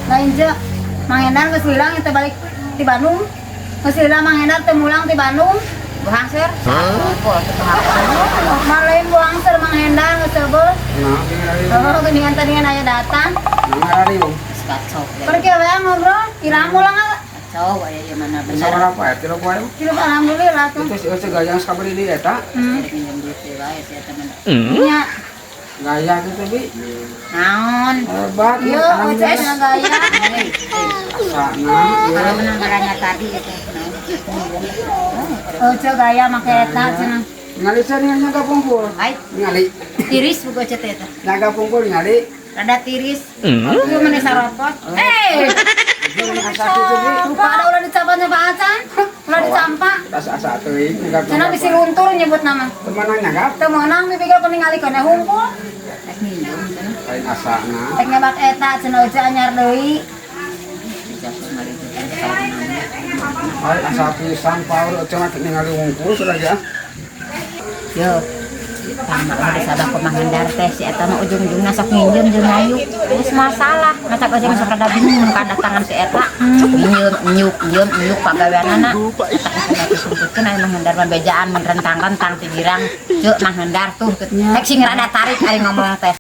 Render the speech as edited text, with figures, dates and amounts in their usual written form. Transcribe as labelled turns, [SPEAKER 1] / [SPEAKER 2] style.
[SPEAKER 1] Lain je. Mang Endar geus hilang teh balik di Bandung. Geus hilang Mang Endar teh mulang di Bandung.
[SPEAKER 2] Buhangser. Pol setengah.
[SPEAKER 1] Mah lain buangser Mang Endar geus seubeuh.
[SPEAKER 3] Nah, ningali.
[SPEAKER 1] Oh, geuningan tadi aya datang.
[SPEAKER 3] Nah, ngariung.
[SPEAKER 2] Kacau.
[SPEAKER 1] Pergi we ngobrol, iraha mulang ah.
[SPEAKER 2] Kacau aya ieu mana bener.
[SPEAKER 3] Sabaraha poe? 3 poe.
[SPEAKER 1] Tilu, alhamdulillah tuh.
[SPEAKER 3] Itu si Oce gaya sabar di eta.
[SPEAKER 2] Minjem duit teh wae si eta mah.
[SPEAKER 1] Nya.
[SPEAKER 3] Gaya gitu, Bi.
[SPEAKER 2] Naon?
[SPEAKER 3] Hebat.
[SPEAKER 1] Ieu Oce cenah gaya.
[SPEAKER 2] Hei,
[SPEAKER 3] Asana.
[SPEAKER 2] kalau menang garanya tadi itu.
[SPEAKER 1] Oce gaya make eta cenah.
[SPEAKER 3] Ningali sia ningali nyaga pungkul.
[SPEAKER 2] Ai,
[SPEAKER 3] Ningali.
[SPEAKER 2] Tiris buku Oce teh eta.
[SPEAKER 3] Nyaga pungkul ningali.
[SPEAKER 2] Rada tiris. Ieu mah saropot. Eh,
[SPEAKER 3] Asa kitu, Bi.
[SPEAKER 1] Lupa ada ulah dicampa acan. Ulah dicampa.
[SPEAKER 3] Asa asa teuing nyaga.
[SPEAKER 1] Cenah bisi luntur nyebut nama.
[SPEAKER 3] Temenan nyagap.
[SPEAKER 1] Teu meunang bibiga ningali kana hungkul.
[SPEAKER 2] Rek minjem cenah.
[SPEAKER 3] Lain asana.
[SPEAKER 1] Rek nyabak eta cenah Oce anyar deui.
[SPEAKER 2] Bisa kemarin itu kan.
[SPEAKER 3] Ai asa pisan power Oce mah ningali wungkul sudah ya.
[SPEAKER 2] Yo, tama ulah disabah ku Mang Hendar teh si eta mah ujung-ujungna sok minjem jeung ngayu. Geus masalah, matak Oce mah sok rada bingung mun kadatangan si eta. Minjem, nyuk, nyeum, nyuk pagaweanana. Eta eta disebutkeun aya Mang Hendar mah bejaan mun rentang-rentang ti girang. Ceuk Mang Hendar tuh, rek sing rada tarik ari ngomong teh.